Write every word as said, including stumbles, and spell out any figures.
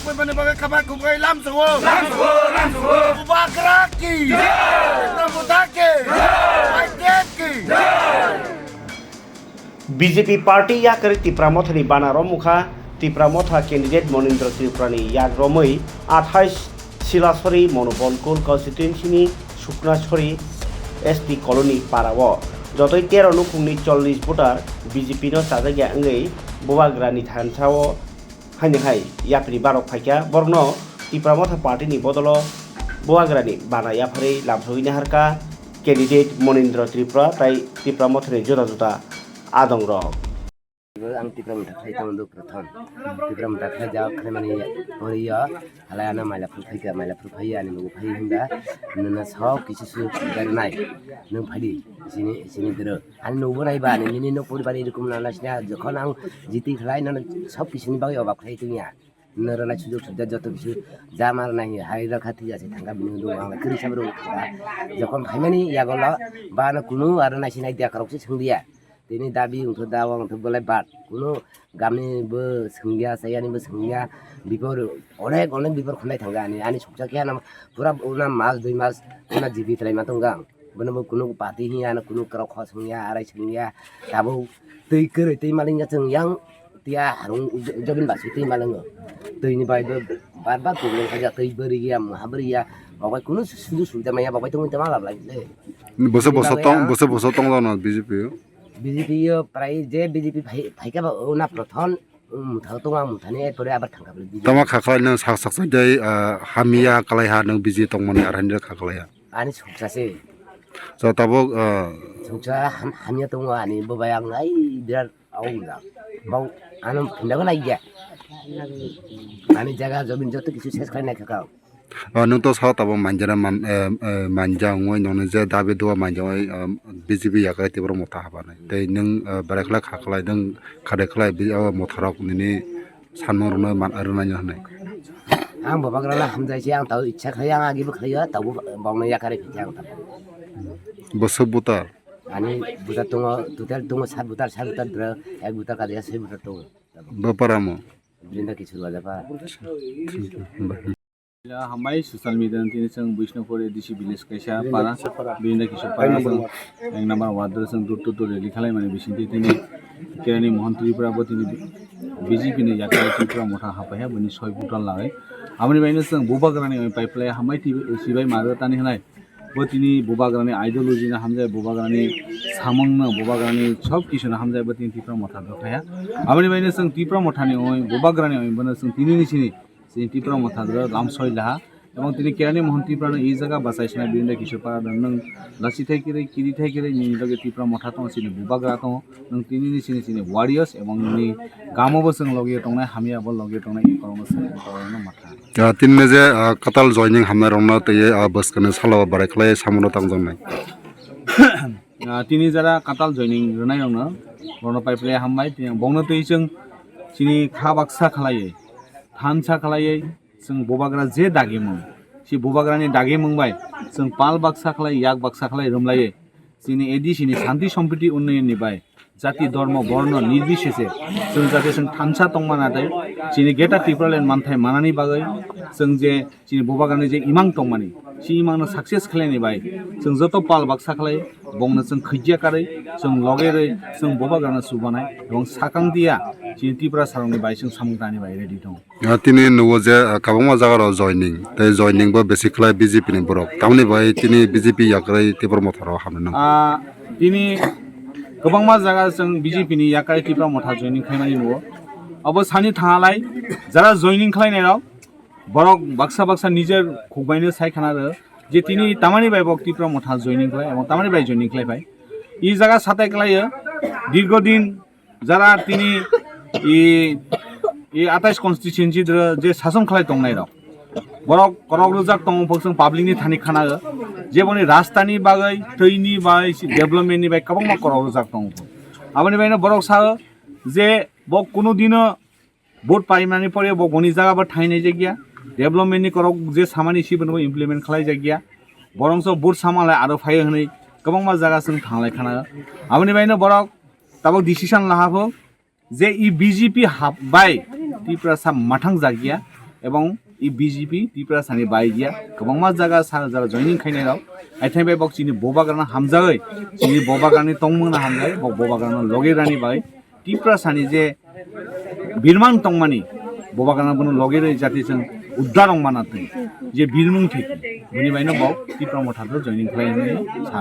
Koi bani bagai kaba kubai lam suwo. Lam suwo, lam suwo. Bubagra ki. Jai. Tipra Motha ki. Jai. Fight ki. Jai. B J P party yakari Tipra Mothani bana romukha. Tipra Motha candidate Monindra Tripurani yak romwi athais Silasori Monobonkul constituency ni Suknasori S T colony para o jotoi tero nukhungni chollish voter B J P no chajakya wngwi Bubagrani thansa o haino hai yapri barok phaikha, borokno Tipra Motha party ni bodolo Bubagrani bana yapharwi lamsogwi naharkha candidate Monindra Tripura tai Tipra Mothani juda juda adongrok. Ang Tipra Motha khlai tongo do prothom. Tipra Motha khlai jao khlaimani poriyo halai ano maila phuru phaikha, maila phuru phaiya ani nugo phai hinda nuna sok kisu su gari nai nung phadi sini sini dero. Ani nukbo naiba, ani nini nok poribar erokom na nasina, jokhon ang jiti khlai, nono sob kisuni bagwi obak khlai tongya. Norok nai sujok sujak joto kisu jama rwnai hai rwkha, thwi ase thangkha, bini ulo ang kiri sabo rwkha. Jokhon phaimani yago lo, ba ano kunu aro naisinai diya, khorokse swngdiya. Tini dabi wngkha da, wngkha belai bad. Kunu gamni bo swngya, sayani bo swngya, bipor, onek, onek bipor khonai thangkha ani, ani suksa khe ano pura una mas, dui mas, una jibi twlai ma tongkha ang. Bono bo kunu pati hiya, ano kunu kwrwk khosong ya, arai song ya, tabuk twi kwrwi twi malingya chwng yang tiya harung jobin basi twi malingo. Twi ni bai bo bar bar problem khaja, twi bwrwi ya, muha bwrwi ya, bo bai kunu sujuk subida maya, bo bai tongwi tongma lablai le. Boso boso tong, boso boso tong jano B J P o. B J P o prai je B J P phai, phaikha ba o na prothom, um, mutha tongo ang muthani, erpore abar thangkha bwlwi B J P. Tama kha khlai nang sak sak sak dai, ah, hamya kalai ha nang B J P tongmani arhani kha khlai ha. Ani suksa se. So tabuk, ah, suksa ham-, hamya tongo ani bo bai ang ai birat au da. Bau ano phunda ko nai ya. Ani jaga jobin joto kisu ses khlai nai kha. Ah, nwng to sao tabuk manjana man, eh, eh, manja wngwi nwngni je dabi duwa manja wngwi, ah, B J P yakrai Tipra Motha habanai. Tei nwng, ah, berai khlai kha khlai nwng khade khlai bi-, o motharok nini sanmung rwno man, rwnai hwnwi. Ang bubagrano hamjai se ang tau ichha khlai ang agi bo khlai o tau bongno yakari phikhe ang tau. Bwswk butar? Ani butar tongo, total tongo sat butar, sat butar dra, ek butar kadiya soi butar tongo. Bo paramo? Brinda Kishore Wajapara. Hambai social media ni tini chwng Bishnupur A D C village kaisa para, Brinda Kishore para chwng ek number ward o chwng door to door rally khlai mani bisingtwi tini Kerani Mohan Tripura bo tini B J P ni yakari Tripura Motha hapai ha bini soi voter lagai. Aboni baino chwng bubagrani oi pai phlai hambai twi sibai maro tani hwnai. Bo tini bubagrani ideology no hamjai, bubagrani samung no, bubagrani sob kisu no hamjai bo tini Tripura Motha dokhaiha. Aboni baino chwng Tripura Motha ni oi bubagrani oi bono chwng tini ni sini Chini Tipra Motha dwra lamsoi laha. Ebong tini Kerani Mohan Tipra no i jaga bachai sina birinda kisu para nwng lasi thai kiri, kiri thai kiri, nini loge Tipra Motha tongo, chini bubagra tongo, nwng tini ni chini chini warriors ebong nini gamo bo chwng logi tongnai, hamya bo logi tongnai, i korokno chwng i korokno matha. Ah, tini je, ah, katal joining hamnai rokno tei, ah, bwskangni salo barai khlai samungo tangjaknai. Ah, tini jara katal joining rwnai rokno, rokno pai phlai hambai, tini bongno twi chwng chini kha baksa khlaiwi, thansa khlaiwi, Chwng bubagra je dagimung, si bubagrani dagimung bai chwng pal baksa khlai, yak baksa khlai rwmlaiwi chini A D C ni santi sompriti unnoyon ni bai jati dhormo borno nirbisheshe chwng jate chwng thansa tongmana tei chini Greater Tipraland manthai manani bagwi chwng je chini bubagrani je imang tongmani, si imang no success khlaini bai chwng joto pal baksa khlai bongno chwng khwija karwi chwng logerwi chwng bubagrano chubanai ebong sakang dia chini Tripura sarongni bai chwng samung tangni bai ready tongo. Ah, tini nugo je, ah, kwbangma jaga rok joining, tei joining bo besi khlai B J P ni borok. Tamoni bai tini B J P yakrwi Tipra Motha rok hamya nang. Ah, tini kwbangma jaga chwng B J P ni yakrwi Tipra Motha joining khlaimani nugo. Abo sani thangalai jara joining khlainai rok borok baksa baksa nijer khukbai no sai khana rw je tini tamani bai bok Tipra Motha joining khlai, ebong tamani bai joining khlai pai. I jaga satai khlaiyo dirgo din Jara tini i, i atais constituency dro je sason khlai tongnai rok, borok korok rwjak tongo phok chwng public ni thani khana o, je boni rasta ni bagwi, twi ni bai, si development ni bai kwbangma korok rwjak tongo phok. Aboni bai no borok sao je bo kuno dino vote paimani pore bo boni jaga bo thainai jakya, development ni korok je samani si bono implement khlai jakya, borok so vote sama lai aro phai hwnwi kwbangma jaga chwng thanglai khana o. Aboni bai no borok tabok decision laha phok, je i B J P hap bai Tiprasa mathang jakya, ebong i B J P Tiprasani bai ya kwbangma jaga sa jara joining khainai rok aithai bai bok chini bobagrano hamjagwi chini bobagrani tongmungno hamjagwi bok bobagrano logi rani bai Tiprasani je birmang tongmani bobagrano bono logi rwi jati chwng uddar wng mana twi je birmung thik bini baino bok Tipra Motha do joining khlai hinwi sa.